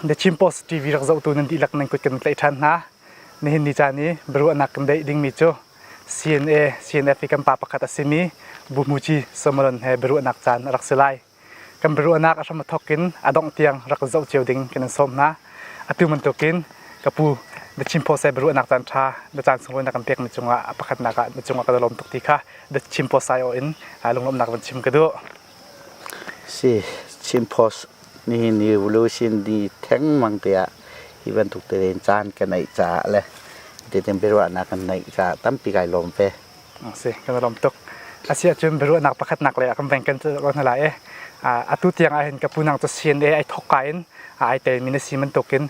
The Chin Post TV rak zohtu nan dihlak nan kut kan tlaih ṭhan hna. Nihin ni caan i biaruahnak kan deih dingmi cu CNA CNF i kan pa pakhat a simi Buhmuci Solomon he biaruahnak caan a rak si lai. Kan biaruahnak a hram a thawk in a dongh tiang rak zoh cio ding kan in sawm hna. Atu bantukin ka pu The Chin Post he biaruahnak caan ṭha na caan sunglawi na kan pekmi cungah a pakhatnak ah na cungah ka lawm tuk ti kha The Chin Post aiawh in lunglawmhnak van chim ka duh. Si, Chin Post nihin ni revolution ni thengmang tiah hi bantuk tein caan ka neih caah le titin biaruahnak kan neih caah tampi kai lawm ve. Si, kan lawm tuk. Asi ahcun biaruahnak pakhatnak le kan veng kan ko hna lai e. Atu tiang ah hin ka pu nang cu CNA ai thok ka in ai tel mi na si bantukin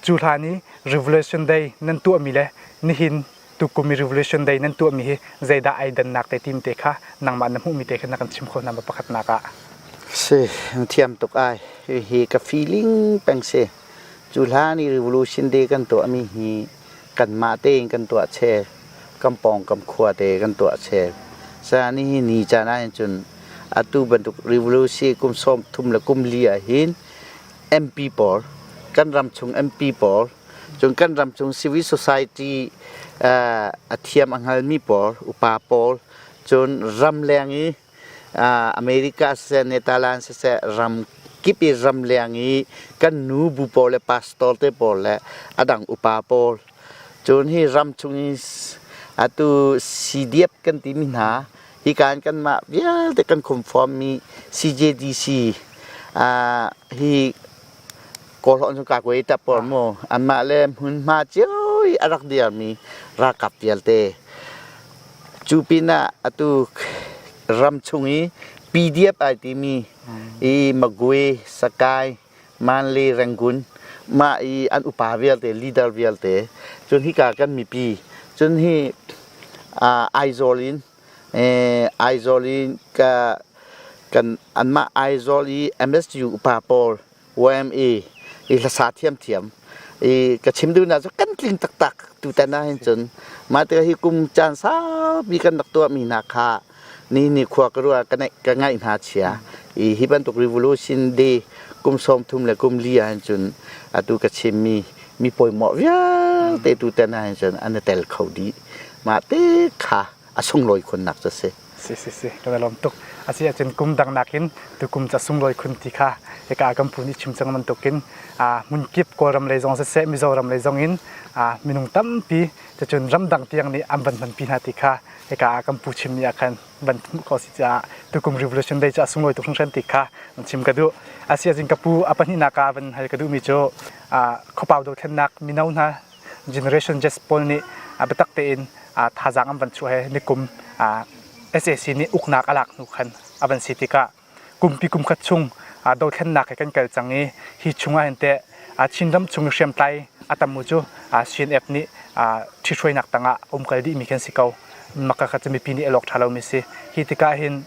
Cu hlan i Revolution Day nan tuahmi le nihin tukum i Revolution Day nan tuahmi hi zeidah ai dannak te tim te kha nangmah na hmuhmi te kha na kan chim kho hna ma pakhatnak ah? Si, thiam tuk ai. Hi ka feeling peng si. Cu hlan i Revolution Day kan tuahmi hi kanmah tein kan tuah chel. Kan pawngkam khua te kan tuah chel. Sa ni hi ni caan ah hin cun atu bantuk revolution kum sawm thum le kum li ah hin MP pawl, kan ram chung MP pawl, cun kan ram chung civil society a thiam a hngalmi pawl, upa pawl, cun ramleng i America siseh, Netherlands siseh, ram kip i ramleng i kan nu bu pawl le pastor te pawl le a dang upa pawl, cun hi ram chung i atu CDF kan timi hna, hika in kanmah vialte kan conform mi CJDC hi Kawlhawn cu kakwe tap por mu anmah le hmunhma cio i a rak dirmi ralkap vialte cu pinah atu ram chung i PDF ai timi i Magwe Sakai Manle Rangoon mah i an upa vialte leader vialte cun hika kan mipi cun hi Aizawl in Aizawl in ka kan anmah Aizawl i MSU upa pawl YMA i hlasa thiamthiam i ka chim duhnak cu kan tling taktak tutan ah hin cun mah tikah hi kum caan saupi kan rak tuahmi hna kha ni ni khua ka ruah ka ka ngaih hna chia i hi bantuk revolution day kum sawm thum le kum li ah hin cun atu ka chimmi mi pawimawh vialte tutan ah hin cun an i tel kho dih mah te kha a sunglawi khunnak cu a si. Si si si kan i lawm tuk. Asi ahcun kum dang nakin tukum ca sunglawi khun ti kha hika kan pu nih chim cang bantukin hmunkip Kawlram lei zong siseh Mizoram lei zong in minung tampi cucun ramdang tiang nih an van hmanpi hna ti kha hika ah kan pu chimmi ah khan van hmuh khawh si caah tukum revolution day cu a sunglawi tuk hringhran ti kha an chim ka duh. Asi ahcun ka pu a pahnihnak ah van hal ka duhmi cu khuapau dothlennak mino hna Generation Just pawl nih biatak tein thazaang an van chuah he nikum SAC nih uknak a lak hnu khan a van si tikah kumpi kum khat chung dothlennak he kan kal cang i hi chung ah hin teh Chinram chung i hriamtlai a tam u cu CNF nih ṭhithruainak tangah umkal dihmi kan si ko. Maka kha cu mipi nih a lawk ṭha lomi si. Hi tikah hin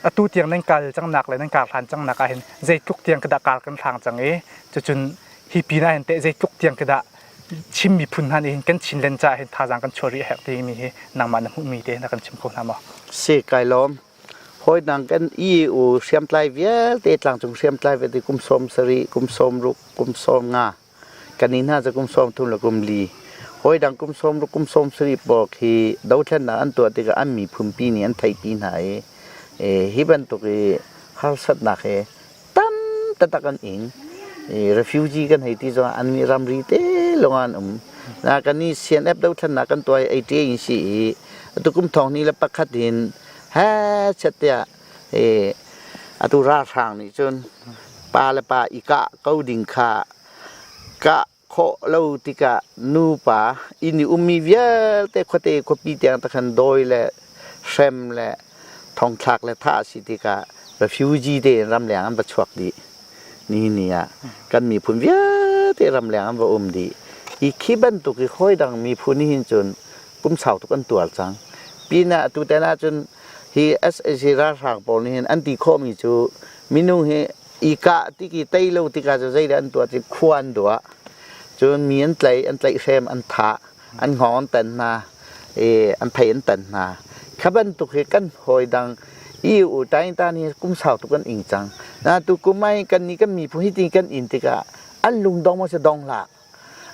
atu tiang nan kal cangnak le nan kar hlan cangnak ah hin zeitluk tiang ka dah kar kan hlang cang i cucun hi pin ah hin teh zeitluk tiang ka dah Chin miphun hna nih hin kan Chinland caah hin thazaang kan chuah rih a herh timi hi nangmah na hmuhmi te na kan chim kho hna maw? Si kai lawm. Hawi dang kan EU hriamtlai vialte tlangcung hriamtlai vialte kum sawm sarih, kum sawm ruk, kum sawm nga kan ni hna cu kum sawm thum le kum li. Hawi dang kum sawm ruk, kum sawm sarih pawl khi dothlennak an tuah tikah an miphunpi nih an theihpi hna i hi bantuk i harsatnak hi tam taktak an ing. Refugee kan hei ti zongah an nih ramri te lawng an um. Na kan ni CNF dothlennak kan tuah i ei in si i atu kum thong ni le pakhat in he chet tiah atu ralhrang nih cun pa le pa i kah ko ding kha kah khawh lo tikah nupa inn i ummi vialte khuate khuapi tiang takhan dawi le hrem le thongthlak le thah a si tikah refugee te in ramleng an va chuak dih. Ni ni ah kan miphun vialte ramleng an va um dih. Hi khi bantuk i hawi dang miphun nih hin cun kum sau tuk an tuar cang. Pinah atu tan ahcun hi SAC ralhrang pawl nih hin an ti khawhmi cu minung hi i kah tik i tei lo tikah cu zeidah an tuah ti khua an duah. Cun mi an tlaih, an tlaihhrem, an thah, an hngawng an tan hna, i an phei an tan hna. Kha bantuk hi kan hawi dang EU tain tan hi kum sau tuk kan ing cang. Na tu kum ai kan ni kan miphun hi ti kan in tikah An lungdong maw si dong hlah.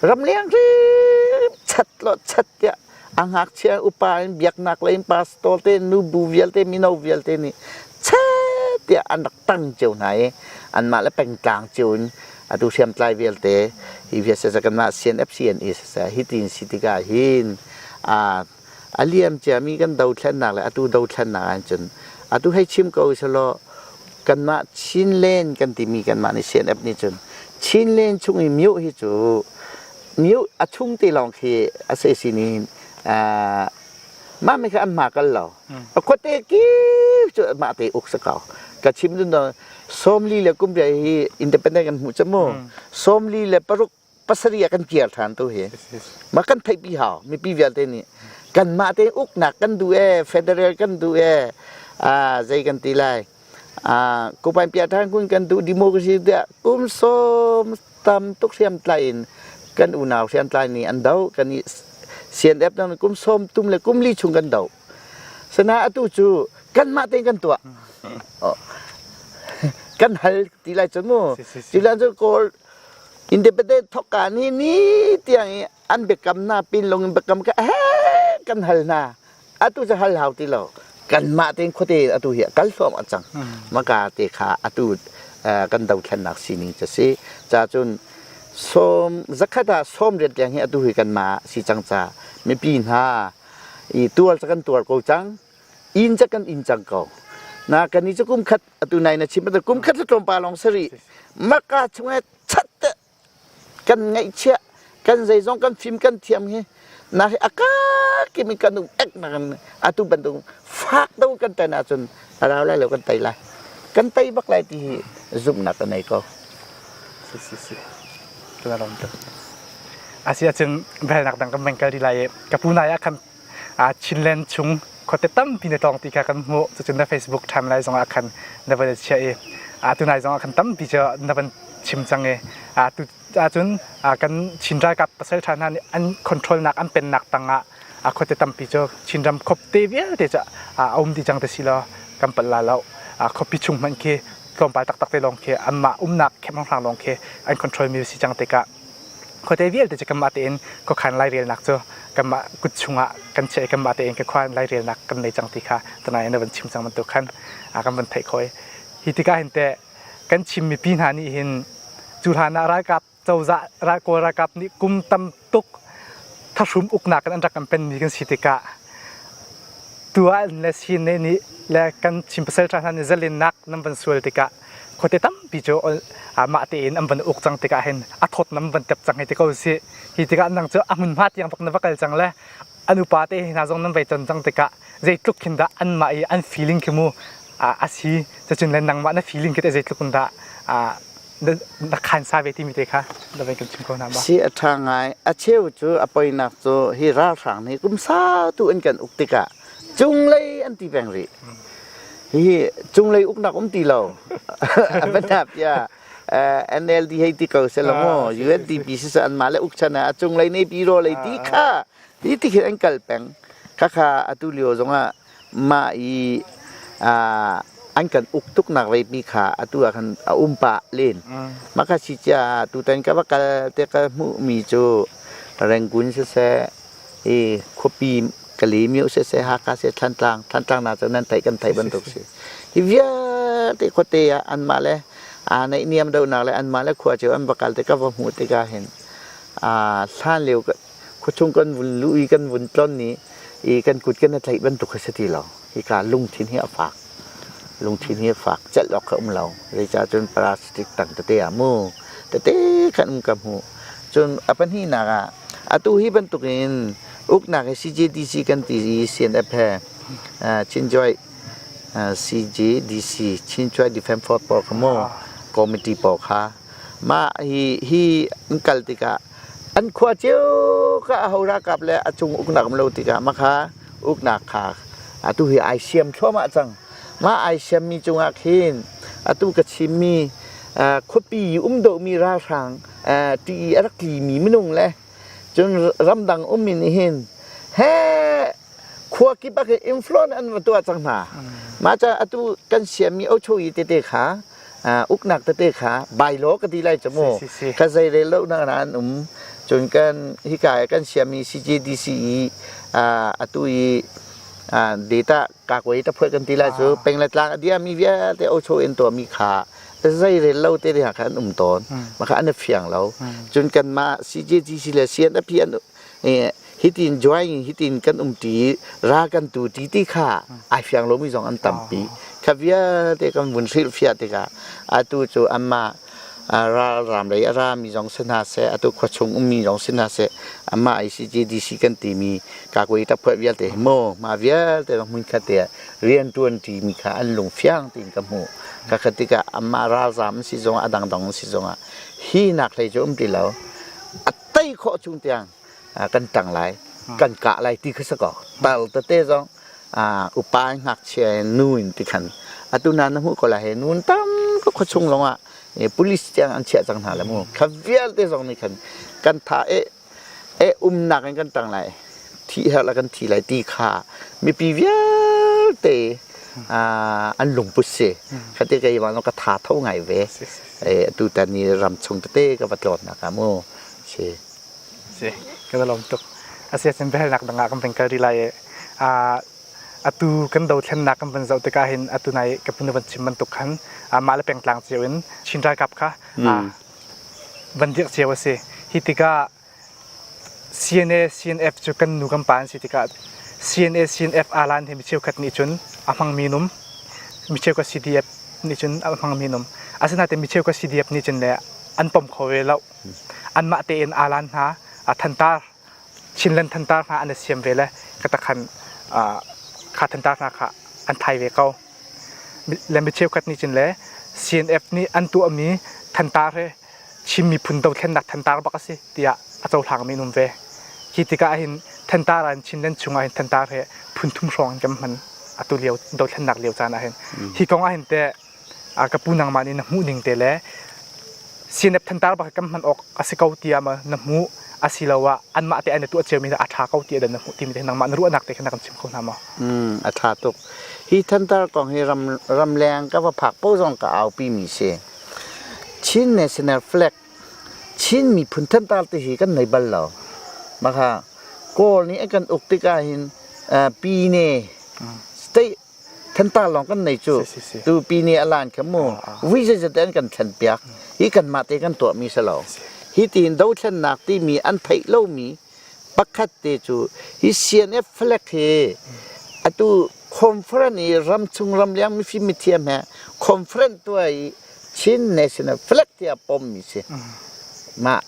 Ramleng hrim chat lo chat tiah a ngakchia upa in biaknak lei in pastor te nubu vialte mino vialte nih chet tiah an rak tang cio hna i anmah le pengtlang cio in atu hriamtlai vialte hi vialte kanmah CNF CNA siseh hi tin si tikah hin a liam ciami kan dothlennak le atu dothlennak ah cun atu hei chim ko selaw kanmah Chinland kan timi kanmah nih CNF nih cun Chinland chung i myo hi cu myo a chung te lawng khi a se sinin mah mi kha an hma kal lo a khuate kip cu mah te uk sa ko ka chim dun 40 le kum hi independent kan hmuh cu mu 46 pasarih ah kan kir ṭhan tu hi ma kan theihpi hau mipi vialte nih kanmah te uknak kan duh e federal kan duh e zei kan ti lai kupain pia ṭhan kun kan duh democracy tiah kum sawm tam tuk hriamtlai in kan unau hriamtlai nih an do kan i CNF nang kum sawm tum le kum li chung kan do sana atu cu kanmah tein kan tuah kan hal ti lai cu mu ti lai cu kawl Independent thawkka ni ni tiang i an biakam hna pin lung in biakam ka he kan hal hna. Atu cu hal hau ti lo. Kanmah tein khuate atu hi kal hluam a cang. Maka te kha atu kan dothlennak sining cu si. Ca cun sawm zakhat ah sawm riat tiang hi atu hi kanmah si cang ca mipi hna i tuar cu kan tuar ko cang. Inn cu kan inn cang ko. Na kan i cu kum khat atu nai na chim kum khat le tlawmpal lawng sari maka chung chat kan ngaihchiah kan zeizong kan fim kan thiam hi na hi aka kimi kan um ek na kan atu bantuk fak do kan tan ahcun rau lai lo kan tei lai kan tei bak lai ti hi zumhnak ka nei ko si si si lam tuk asi ahcun velnak dang kan mengkal di lai i ka pu nai ah khan Chinland chung khuate tampi na tlawng ti kha kan hmuh. Cucun na Facebook timeline zongah khan na van i chiah i tunai zongah khan tampi cu na van chim cang i tu ahcun kan Chin ralkap pasal ṭha hna nih an control nak an pennak tangah khuate tampi cu Chinram khuapte vialte cu a um dih cang te si law kan palh la lo. Khuapi chung hmanh khi tlawmpal taktak te lawng khi anmah umnak camp hrang lawng khi an control mi si cang tikah Khuate vialte cu kanmah tein khuakhan lairelnak cu kanmah kut chungah kan chiah i kanmah tein khuakhan lairelnak kan nei cang ti kha tunai na van chim cang bantuk khan kan van theih khawh i hi tikah hin teh kan Chin mipi hna nih hin cu hlan ah ralkap cozah kawl ralkap nih kum tam tuk thahrum uknak in an rak kan penmi kan si tikah tuah le sin nih le kan Chin pasal ṭha hna nih zalennak nan van sual tikah khuate tampi cu mah tein an van uk cang tikah hin a thawt nam van tep cang hei ti ko si hi tikah nang cu a hmunhma tiang bak na va kal cang le an upa te hna zong nan vai ton cang tikah zeitluk khin dah anmah i an feeling khi mu a si cucun le nangmah na feeling khi te zeitluk in dah na khan sa ve timi te kha na van kan chim ko hna ma Si a ṭha ngai. A cheu cu a poinak cu hi ralhrang nih kum sau tu an kan uk tikah cunglei an ti peng rih. Hihi cunglei uknak um ti lo. A van pia NLD hei ti ko selaw mu UNDP si an mah le uk chan ah a cunglei nei pi ro lei ti kha ti ti khin an kal peng. Khakha atu lio zongah mah i an kan uk tuknak vei kha atu ah khan a um pah len. Mah kha si cia tutan ka va kal te ka hmuhmi cu Rangoon siseh i khuapi Kalaymyo siseh Hakha siseh Thantlang Thantlang na cu nan theih kan theih bantuk si. Hi vialte khuate ah anmah le aa naihniam deuhnak le anmah le khua cio an va kal tik ka va hmuh tikah hin hlan lio khuachung kan vun luh i kan vun tlon i i kan kut kan i tlaih bantuk kha si ti lo. Hika lungthin hi a fak. Lungthin hi a fak. Celh awk kha um lo. Zeicah cun parasitic tang tete ah mu tete khan um ka hmuh. Cun a pahnihnak ah atu hi bantukin uknak hi CJDC kan ti i CNF he Chin Joy CJDC Chin Joy Defense Force pawl kha mu committee pawl kha mah hi hi an kal tikah an khua cio kha aho ralkap le a cung uknak um lo tikah mah kha uknak kha atu hi ai siam thluahmah cang mah ai siammi cungah khin atu ka chimmi khuapi um dawhmi ralhrang ti i a rak tlimi minung le cun ramdang ummi nih hin he khua kip ah khin influence an va tuah cang hna mah ca atu kan siammi ochoyi tete kha. Uknak tete kha bylaw ka ti lai cu mu. Kha zei rel lo nak an um. Cun kan hika kan siami CJDC i atu i data kakuai ta phuai kan ti lai cu peng le tlang a diami vialte ocho in tuahmi kha zei rel lo te ding kha an um tawn. Mah kha an i fiang lo. Cun kanmah CJDC le CNFP an hitin join hitin kan um ṭi ra kan tu ṭi ti kha ai fiang lomi zong an tampi. Kha vialte kan vun hrilhfiah tikah atu cu anmah ralram lei a rami zong si hna seh, atu khuachung ummi zong si hna seh, amah ICJDC kan timi kakui taphuat vialte hi maw mah vialte zong hmunkhat te ah rianṭuan ṭimi kha an lung fiang tein ka hmuh. Ka khat tikah amah ralzam an si zongah a dangdang an si zongah hi nak hlei cu um ti lo. A tei khawh chung tiang kan ṭang lai, kan kah lai ti kha si ko. Tal tete zong upa in ngakchia in nu in ti khan atu na na hmuh ko lai he nun tam tuk khuachung lawngah police tiang an chiah cang hna le mu. Kha vialte zong nih khan kan tha e e umnak in kan tang lai thi herh la kan thi lai ti kha mipi vialte an lungput si. Khate kei ma ka tha tho ngai ve. Atu tan ni ram chung tete ka va tlawt nak mu. Si. Si, kan i lawm tuk. Asiacun biahalnak dang ah kan van kal rih lai i atu kan dothlennak kan van zoh tikah hin atu nai ka pu na van chim bantuk khan mah le pengtlang cio in Chin ralkap kha van dirh cio a si. Hi tikah CNA, CNF cu kan nu kan pa an si tikah CNA, CNF alan hi mi cheukhat nih cun a hmangmi an um. Mi cheukhat CDF nih cun a hmangmi an um. Asinain mi cheukhat CDF nih cun le an pom kho ve lo. Anmah tein alan hna thantar Chinland thantar hna an i siam ve le ka takhan kha thantar hna kha an thai ve ko. Le mi cheukhat nih cun le CNF nih an tuahmi thantar hi Chin miphun dothlennak thantar bak a si tiah a cohlangmi an um ve. Hi tikah hin thantar ah Chinland chungah hin thantar hi phun thum hrawng in kan hman atu lio dothlennak lio caan ah hin. Hi kong ah hin teh ka pu nangmah nih na hmuh ning te le CNF thantar bak kan hman awk a si ko tiah ma na hmuh asiloah anmah te an i tuah ciomi a ṭha ko tiah dan na hmuh timi te nangmah na ruahnak te kha na kan chim kho hna maw? A ṭha tuk. Hi thantar kong hi ram ramleng ka va phak po zong ka aupi mi si. Chin National Flag Chin miphun thantar ti hi kan nei bal lo. Maka Kawl nih an kan uk tikah hin Pine state Thantar lawng kan nei cu. Tupi nih a lan kha mu. Vui zeizat an kan thlen piak. Hi kanmah te kan tuahmi si lo. Hi tiin dothlennak timi an theih lomi pakhat te cu hi CNF flag hi atu conference i ramchung ramleng mifim mithiam he conference tuah i Chin National Flag tiah pommi si. Mah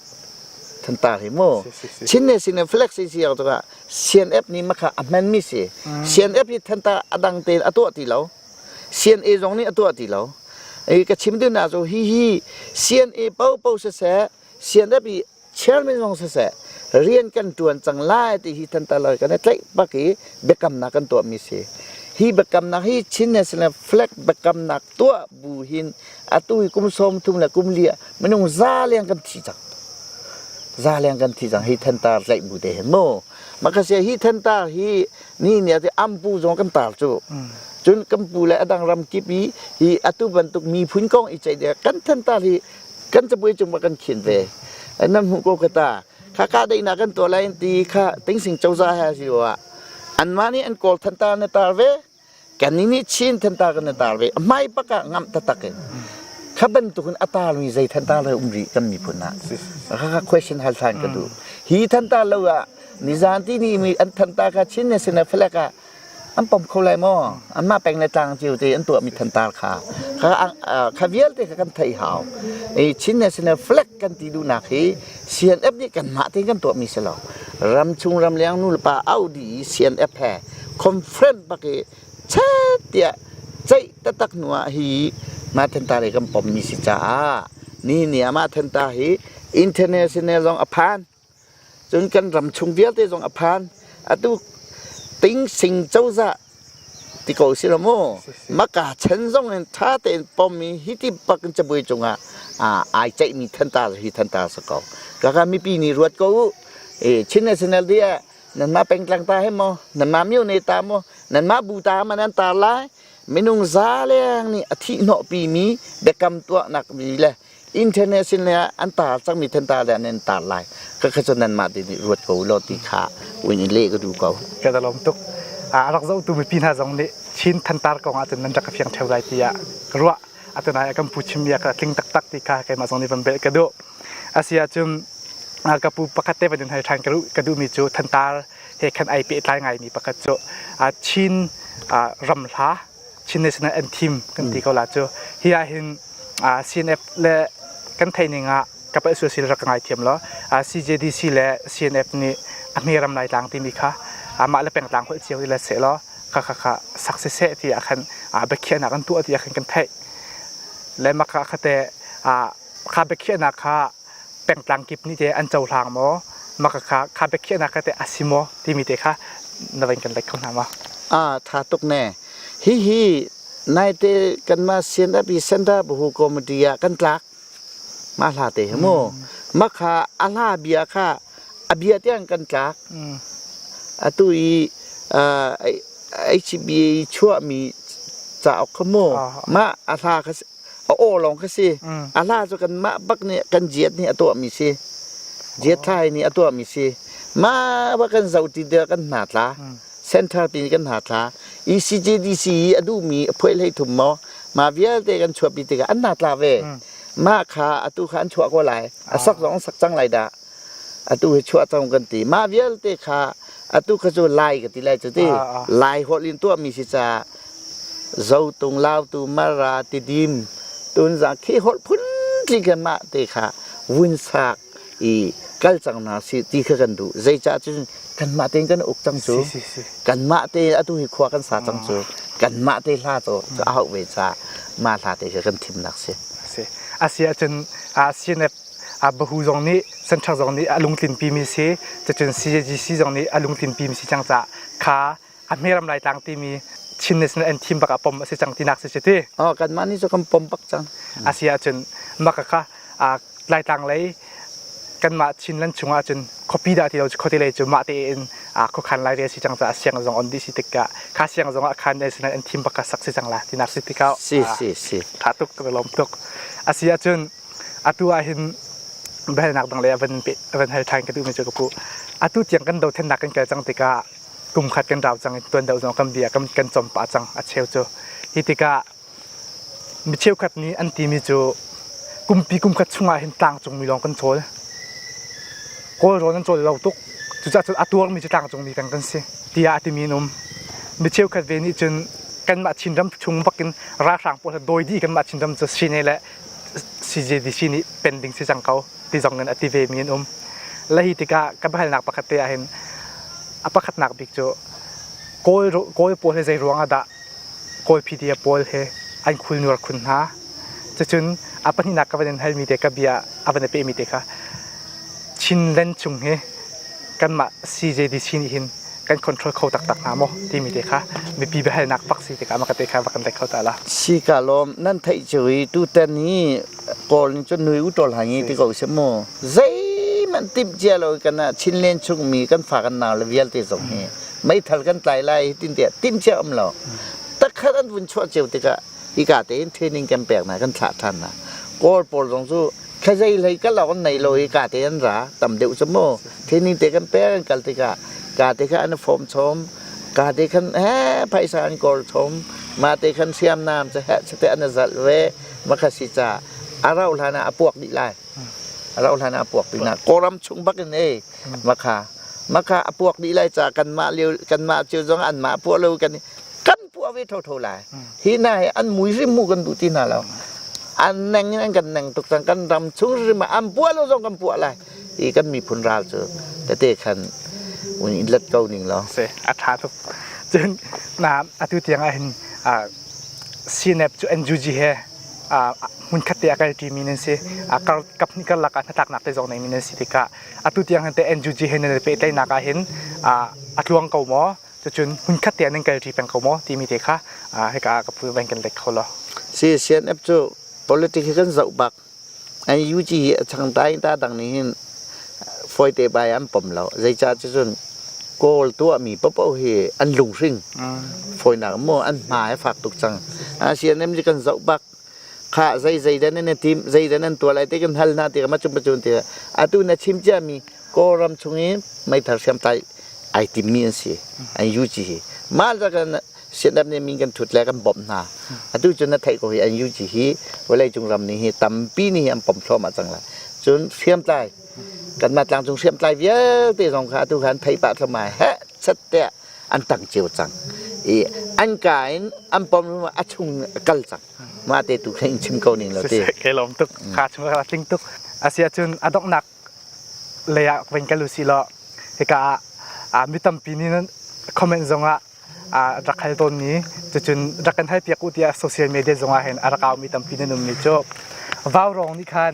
thantar hi mu. Chin National Flag si si tikah CNF nih makha a hmanmi si. CNF hi thantar a dang tein a tuah ti lo. CNA zong nih a tuah ti lo. Ka chim duhnak cu hi hi CNA paohpaoh siseh CNF i chairman zong siseh rian kan ṭuan cang lai ti hi thantar lo kan i tlaih bak i biakamnak kan tuahmi si. Hi biakamnak hi Chin National Flag biakamnak tuah bu hin atu hi kum 30 le kum li ah minung za leng kan thi cang. Za leng kan thi cang hi thantar tlaih bu te hin mu. Makhasia hi thantar hi ni ni ati ampu zong kan tar cu. Cun kan pu le adang ram kip i hi atu bantuk miphun kong i ceih kan thantar hi kan cabuai cung kan khin ve. Nan hmuh ko ka ta. Kha ka deihnak kan tuah lai ti kha tingsing cozah he si wa. Anmah nih an kawl thantar na tar ve. Kan nih Chin thantar kan tar ve. Hmai pak ah ngamh taktak in. Kha bantuk in a tarmi zei thantar le um rih kan miphun ah. Kha kha question hal than ka duh. Hi thantar lo ah nizan ti ni mi an thantar kha Chin National Flag ah an pom kho lai maw? Anmah peng le tlang cio te an tuahmi thantar kha kha kha vialte kha kan theih hau. I Chin National Flag kan ti duhnak hi CNF nih kanmah tein kan tuahmi si lo. Ramchung ramleng nu le pa au dih i CNF he conference bak i chet tiah ceih taktak hnu ah hi mah thantar hi kan pommi si caah ni ni ah mah thantar hi international zong a phan Cun kan ram chung vialte zong a phan. Atu ting sing cozah ti ko si lo mu. Maka chan zong in ṭha tein pom i hiti bak in cabuai cungah ai ceihmi thantar hi thantar si ko. Kaka mipi nih ruat ko u. Chin National Day ah nanmah pengtlang ta he maw, nanmah myo ne ta maw, nanmah bu ta ma nan tar lai. Minung za leng nih a thih hnawhpi mi biakam tuahnak mi le international ah an tar cangmi thantar le an tar lai. Ka kha cu nanmah te nih ruat ko law ti kha uin in leh ka duh ko. Ka da lawm tuk. A rak zohtu mipi hna zong nih Chin thantar kong ahcun nan rak ka fiang ṭheo lai tiah ka ruah. Atunai kan pu chimmi a ka tling taktak ti kha keimah zong nih van belh ka duh. Asi ahcun ka pu pakhat te van in hal ṭhan ka duhmi cu thantar he khan ai pehtlai ngaimi pakhat cu Chin ramhla Chin National Anthem kan ti ko la cu hi ah hin CNF le kan theih ning ah ka palh sual sil rak ka ngai thiam lo CJDC le CNF nih a hme ram lai tlang timi kha mah le pengtlang holh cio i seh law kha kha kha sak siseh ti ah khan biakhiahnak an tuah ti ah khan kan theih le maka khate kha biakhiahnak kha pengtlang kip nih te an cohlang maw maka kha kha biakhiahnak kha te a si maw timi te kha na van kan let kho hna ma a tha tuk ne hi hi naite kanmah CNF i Center Buhu Committee ah kan tlak ma hla te hi mu ma kha a hla bia kha a bia tiang kan tlak atu i HBA chuahmi cauk kha mu mah a hla kha a aw lawng kha si a hla cu kanmah bak nih kan jiat nih a tuahmi si jiat thlai nih a tuahmi si mah ba kan zoh ti deuh kan hna tla center pi kan hna tla ECJDC i a duhmi a phuai hlei thum maw mah vialte kan chuahpi tikah an hna tla ve mah kha atu kha an chuah ko lai a sak zong sak cang lai dah atu hi chuah cang kan ti mah vialte kha atu kha cu lai ka ti lai cu ti lai holh in tuahmi si ca Zotung Lautu Mara Tidim Tunzang khi holh phuntling khan mah te kha vun sak i kal cang hna si ti kha kan duh zeicah cun kanmah tein kan uk cang cu kanmah te atu hi khua kan sa cang cu kanmah te hla cu a hauh ve ca mah hla te kha kan thimnak si si asi ahcun CNF bahu zong nih Central zong nih a lungtlinpi mi si cucun CJGC zong nih a lungtlinpi mi si cang ca kha a hmeram laitlang timi Chin National Anthem bak ah pom a si cang tinak si ti. Oh kanmah nih cu kan pom bak cang. Asi ahcun maka kha laitlang lei kanmah Chinland chungah cun khuapi dah ti lo cu khuate lei cu mah tein khuakhan lai re si cang caah siang zong on dih si tikah kha siang zong ah khan national anthem bak kha sak si cang la tinak si tikah si si si tha tuk ka lawm tuk asi ahcun atu ah hin biahalnak dang lei ah van van hal ṭhan ka duhmi cu ka pu atu tiang kan dothlennak kan kal cang tikah kum khat kan rau cang i tuan deuh zong kan bia kan kan com pah cang a cheu cu hi tikah mi cheukhat nih an timi cu kumpi kum khat chungah hin tlangcungmi lawng kan cawl kawl rawl an cawl lo tuk cucaah cun a tuarmi cu tlangcungmi peng kan si tiah a timi an um mi cheukhat ve nih cun kanmah Chinram chung bakin ralhrang pawl dawi dih kanmah Chinram cu CNA le CJDC nih pen ding si cang ko ti zong in a ti ve mi an um. Le hi tikah ka biahalnak pakhat te ahhin a pakhatnak bik cu Kawl Kawl pawl hi zei ruang ah dah Kawl PDF pawl he an khul nuar khun hna. Cucun a pahnihnak ka van in halmi te ka bia a van i pehmi te kha Chinland chung hi kanmah CJDC nih hin kan control kho taktak hnga maw timi te kha mipi biahalnak bak si tikah maka te kha va kan let kho ta la. Si ka lawm nan theih cu i tutan hi Kawl nih cun nui utol hang i ti ko seh mu zeihmanh timh cia lo kan ah Chinland chungmi kan fa kan nau le vialte zong hi meithal kan tlai lai tin tiah timh cia um lo takhat an vun chuah cio tikah hika tein training kan pek hna kan thlah ṭhan hna Kawl pawl zong cu thlazei hlei kal awk an nei lo i ka te an ra tam deuh cu mu training te kan pek an kal tikah ka te kha an form chom ka te khan he phaisa an kawl chom ma te khan hriamnam cu he chate an zalh ve makha si ca a rau hlan ah a puak dih lai a rau hlan ah a puak dih na kawlram chung bak in e makha makha a puak dih lai ca kanmah lio kanmah cio zong anmah puah lo kan kan puah ve thotho lai hi hna hi an mui hrim mu kan duh ti hna lo an neng in an kan neng tuk cang kan ram chung hrim ah an puah lo zong kan puah lai i kan miphun ral cu tete khan un in let ko ning lo se a tha tuk cun na atu tiang ah hin CNF cu NUG he hmun khat te a kal ṭi mi nan si kar kap hnih karlak ah hnatlaknak te zong nei mi nan si tikah atu tiang hin te NUG he nan pehtlaihnak ah hin a tluang ko maw Cucun hmunkhat te ah nan kalṭi peng ko maw timi te kha hika ah ka pu van kan let kho law. Si CNF cu politics hi kan zoh bak. An UG hi a changtai ta dang nih hin fawite bai an pom lo. Zeicah cucun Kawl tuahmi paohpaoh hi an lunghring. Fawinak maw an hma he fak tuk cang. CNM cu kan zoh bak. Kha zei zei dah nan i tim, zei dah nan tuah lai ti kan hal hna tikah macun macun ti atu na chim ciami Kawlram chung i meithal hriamtlai ai timmi an si. An UG hi. Mah ca kan CNF nih min kan thut le kan bawmh hna. Atu cun na theih ko hi an UG hi vawleicung ram nih hi tampi nih an pom thluahmah cang lai. Cun hriamtlai kanmah tlangcung hriamtlai vialte zong kha atu khan theih pah thluahmah heh chat tiah an tang cio cang. I an ka in an pom a chung a kal cang. Mah te tu kha in chim ko ning lo te. Ke lawm tuk. Kha chung ka tling tuk. Asia cun a donghnak lei ah van kal usih law hika ah mi tampi nih nan comment zongah rak hal tawnmi cucun rak kan halpiak u tiah social media zongah hin a rak aumi tampi nan ummi cu vaurawng nih khan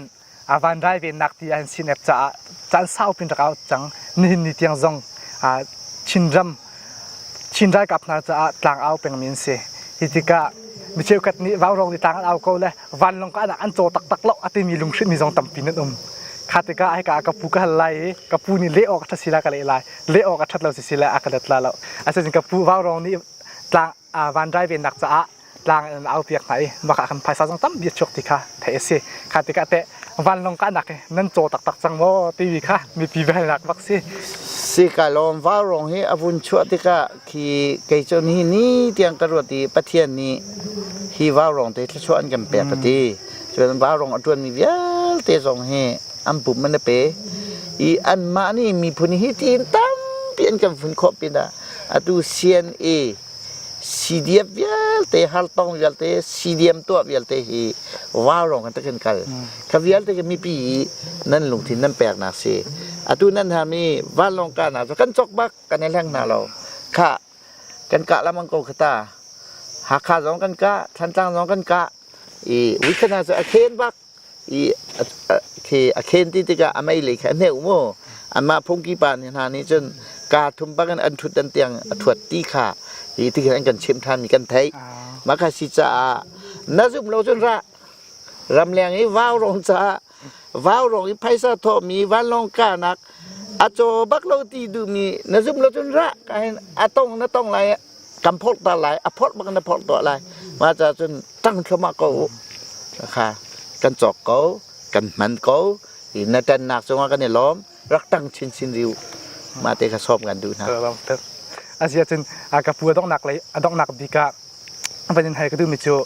van ralvennak ti an sin app caah caan saupin rak au cang. Nihin ni tiang zong Chinram Chin ralkap hna caah tlang au pengmi an si. Hi tikah mi cheukhat nih vaurawng nih tlang an au ko le vanlawng ka an caw taktak lo a timi lunghrinhmi zong tampi nan um. Kha tikah hika ka pu ka hal lai i ka pu nih leh awk a ṭhat si lai ka leh lai, leh awk a ṭhat lo si si lai a ka let la lo. Asinain ka pu vaurawng nih tlang van ralvennak caah tlang in an au piak hna i mah ah khan phaisa zong tampi a chuak ti kha theih a si. Kha tikah teh vanlawng kahnak hi nan caw taktak cang maw timi kha mipi biahalnak bak si. Si ka lawm vaurawng hi a vun chuah tikah khi kei cu nihin ni tiang ka ruat i Pathian nih hi vaurawng te thluachuah an kan pek ka ti. Cun vaurawng a ṭuanmi vialte zong hi an pum an i pe i anmah nih miphun hi tiin tampi an kan fun khawh pinah atu CNA CDF vialte hartong vialte CDM tuah vialte hi vaurawng kan takin kal. Kha vialte khi mipi i nan lungthin nan peknak si. Atu nan ham i vanlawng kahnak cu kan cawk bak kan i hleng hna lo. Kha kan kah lamang ko kha ta. Hakha zong kan kah, Thantlang zong kan kah. I Wikana cu a khen bak. I khi a khen ti tikah a mei lei kha a hneuh mu. Anmah phungki pa nih hna nih cun kaa thum bangin an ṭhut an tiang a ṭhuat ti kha hi ti khan an kan chimh ṭhanmi kan theih. Mah kha si caah na zumh lo cun rah ramleng i vaurawng caah vaurawng i phaisa thawhmi vanlawng kahnak a caw bak lo ti duhmi na zumh lo cun rah ka hin a tong na tong lai kan phorh ta lai a phorh bak na phorh tuah lai mah ca cun ṭang thluahmah ko u kha kan cawk ko kan hman ko i na ṭannak cungah kan i lawm rak ṭang chinchin rih u mah te kha sawm kan duh hna. Asia cun ka pu a donghnak lei a donghnak bik ah van in hal ka duhmi cu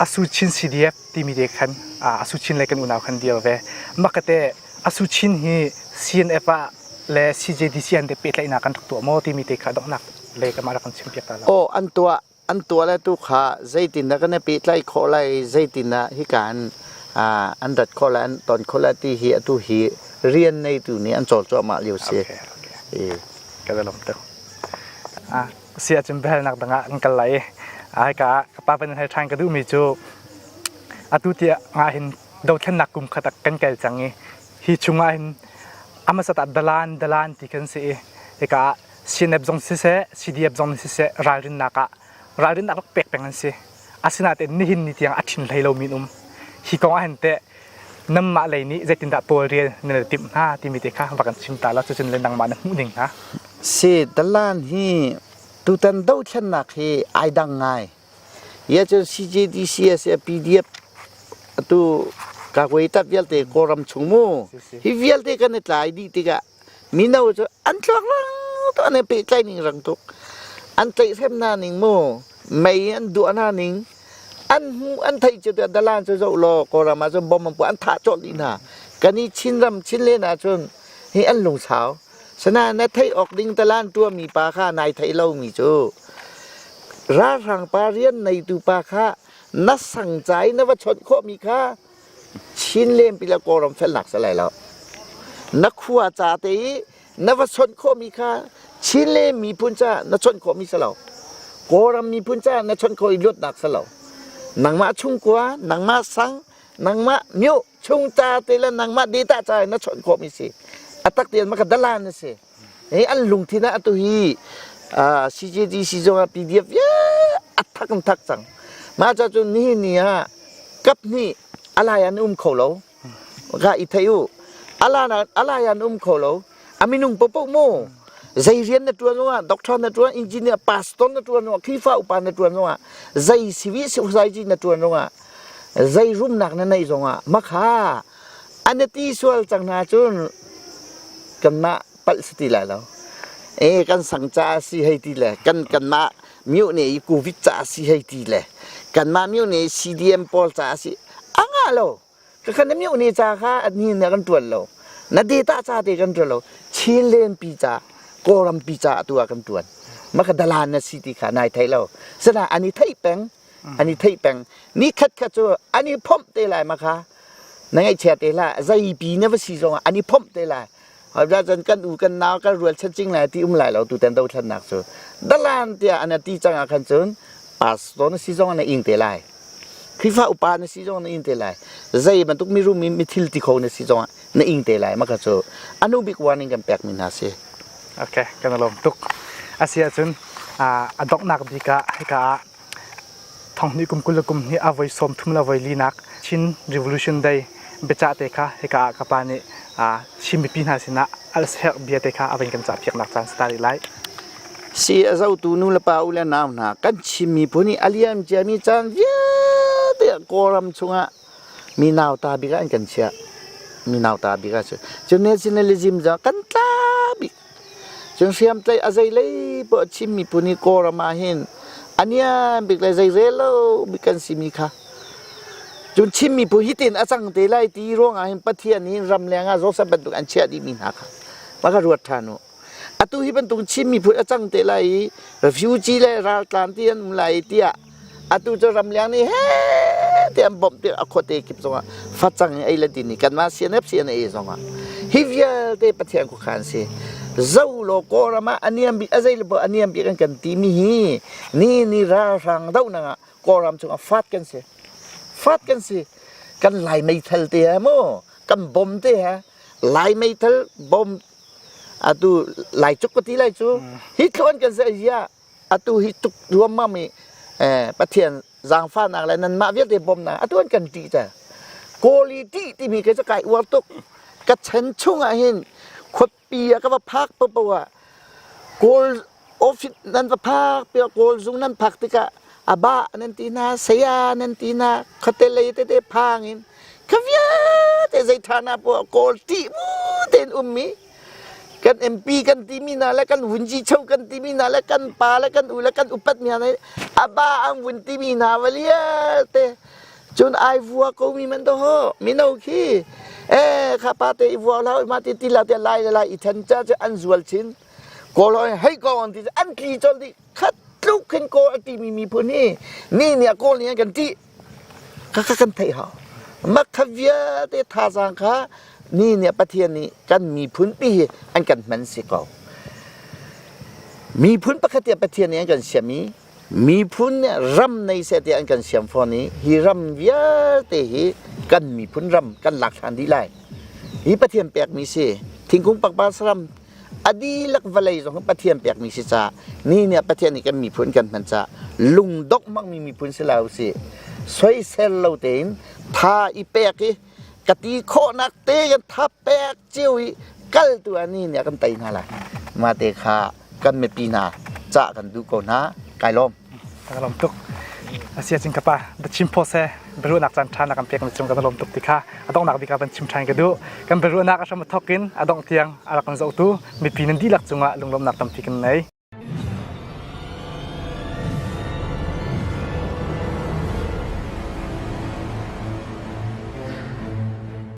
Asu Chin CDF timi te khan Asu Chin le kan unau khan dir ve makate Asu Chin hi CNF ah le CJDC an te pehtlaihnak kan rak tuah maw timi te kha donghnak le ka mah rak kan chim piak ta lo. Aw an tuah an tuah le tu kha zeitindah kan i pehtlaih khawh lai zeitindah hika an an rat khawh lai an ton khawh lai ti hi atu hi rian neitu nih an cawl cuahmah lio si. Okay, okay. Ka lawm tuk. Ah, si ahcun biahalnak dang ah kan kal lai i hika ka pa van hal ṭhan ka duhmi cu atu tiah nga hin dothlennak kum khat ah kan kal cang i hi chungah hin a hmasat ah dalan dalan ti kan si i hika ah CNF zong siseh CDF zong siseh ralrinnak ah ralrinnak rak pek peng an si. Asinain nihin ni tiang a ṭhin hlei lomi an um. Hi kong ah hin teh nanmah lei nih zeitindah tawlrel nan i timh hna timi te kha va kan chim ta law cucun le nangmah na hmuh ning hna. Si dalan hi tutan dothlennak hi ai dang ngai. Ia cun CJDC a si PDF atu kakuai tap vialte Kawlram chung mu hi vialte kan i tlai dih tikah mino cu an tluak rang tuk an i pehtlaih ning rang tuk an tlaihhrem hna ning mu mei an duah hna ning an hmu an theih cu tiah dalan cu zoh law Kawlram ah cun bom an puah an thah cawlh dih hna kan i Chinram Chinlen ah cun hi an lungsau sana na theih awk ding dalan tuahmi pa kha nai theih lomi cu ralhrang pa rian neitu pa kha na sang ca i na va chawnh khawhmi kha Chinlen pi le Kawlram felnak si lai lo. Na khua ca te i na va chawnh khawhmi kha Chinlen miphun ca na chawnh khawhmi si lo. Kawlram miphun ca na chawnh khawh i luatnak si lo. Nangmah chungkua, nangmah sang, nangmah myo chung ca te le nangmah data ca na chawnh khawhmi si. A tak tein maka dalan na si. Hi an lungthin ah atu hi CJDC zong ah PDF a thak in thak cang. Mah ca cun nihin ni ah kap hnih alai an um kho lo. Ka i thei u. Ala alai an um kho lo. A minung popo mu. Zei rian na ṭuan zongah, doctor na ṭuan, engineer, pastor na ṭuan zongah, Khrihfa upa na ṭuan zongah, zei civil society na ṭuan zongah, zei rumnak na neih zongah, makha an ti sual cang hna cun kanmah palh si ti lai lo. E kan sang ca si hei ti le kan kanmah myo ne i covid ca si hei ti le kanmah myo ne CDM pawl ca si a ngah lo. Ka kan myo ne ca kha ni na kan tuan lo. Na data ca te kan tuan lo. Chinland pi ca Kawlram pi ca tu ah kan tuan. Maka dalan na si ti kha nai thei lo. Sana ani thei peng ani thei peng ni khat khat cu ani phomh te lai maka na ngaihchia te la zei pi na va si zong ah ani phomh te lai Hauda cun kan u kan nau kan rual chin lai ti um lai lo tu ten dothlannak cu dalan tiah an ti cang ah khan cun pastor na si zong na ing te lai Khrihfa upa na si zong na ing te lai zei bantuk mirum mi mithil ti kho na si zong na ing te lai maka cu anu bik warning kan pek mi hna si Okay kan lawm tuk asi ahcun a donghnak bik ah hika ah Thonghnih kum 20 le kum hnih a voi 30 le voi linak Chin Revolution Day biacah te kha hika ah ka pa nih Chin mipi hna sinah alherh bia te kha a van kan cahpiaknak caan si ta rih lai. Si a zotu nu le pa u le nau hna kan Chin miphun i a liam ciami caan vialte Kawlram chungah mi nauta bik ah an kan chiah. Mi nauta bik ah cu. Cu nationalism zong kan tla bik. Cun hriamtlaih a zeilei poah Chin miphun hi Kawlram ah hin a niam bik le zeirel lo bik kan simi kha. Cun Chin miphun hitin a cang te lai ti ruangah hin Pathian nih ramleng ah Joseph bantuk an chiah dihmi hna kha va ka ruat ṭhan u. Atu hi bantuk Chin miphun a cang te lai i refugee le raltlan ti an um lai tiah atu cu ramleng nih he te an bawmh ti a khuate kip zongah facang in ei le din i kanmah CNF CNA zongah hi vialte Pathian khuakhan si zo law Kawlram ah a niam bik a zei le a niam bik an kan timi hi ni ni ralhrang dohnak ah Kawlram chungah fat kan si fat kan si kan lai meithal te ha mu kan bom te ha lai meithal bom atu lai cuk ka ti lai cu hi thluan kan se zia atu hi tuk ruammam i Pathian zaangfahnak le nanmah vialte bawmnak atu an kan ṭih ta Kawl i ṭih timi ke cu kai uar tuk ka chan chung ah hin khuapi ah ka va phak paohpaoh ah Kawl office nan va phak piah Kawl zung nan phak tikah aba nan ti hna saya nan ti hna khuate lei tete phang in ka vialte zei ṭha na poah Kawl ṭih mu tein ummi kan MP kan timi hna le kan vunci cho kan timi hna le kan pa le kan u le kan upat mi hna nih aba an vun timi hna va vialte cun ai vua ko mi man to ho mino khi eh kha pa te i vua hlah ma ti ti la te lai le lai i then cha chu an zual chin kawl hoi hei ko an ti an tli chol di khat tluk khin kawl a ti mi miphun hi ni nih a kawl nih an kan ti Kha kan theih hau. Mah kha vialte thazaang kha ni nih Pathian nih kan miphun pi hi an kan hman si ko. Miphun pakhat tiah Pathian nih an kan siam i miphun nih ram nei seh tiah an kan siam fawn i hi ram vialte hi kan miphun ram kan lak ṭhan dih lai. Hi Pathian pekmi si. Thingkung pakpar saram a dihlak vawlei zong Pathian pekmi si caah ni nih Pathian nih kan miphun kan hman caah lungdongh hmangmi miphun si lo si soisel lo tein tha i pek i ka ti khawhnak te kan tha pek cio i kal tu ah ni nih a kan tei hna lai mah te kha kan mipi hna cah kan duh ko hna kai lawm Kan lawm tuk. Asia cing kapa the chim pho se biaruahnak caan ṭha na kan pek mi cung kan lawm tuk ti kha a donghnak bik ah van chim ṭhan ka duh. Kan biaruahnak a hram a thawk in a dongh tiang a rak kan zohtu mipi nan dihlak cungah lunglawmhnak tampi kan nei.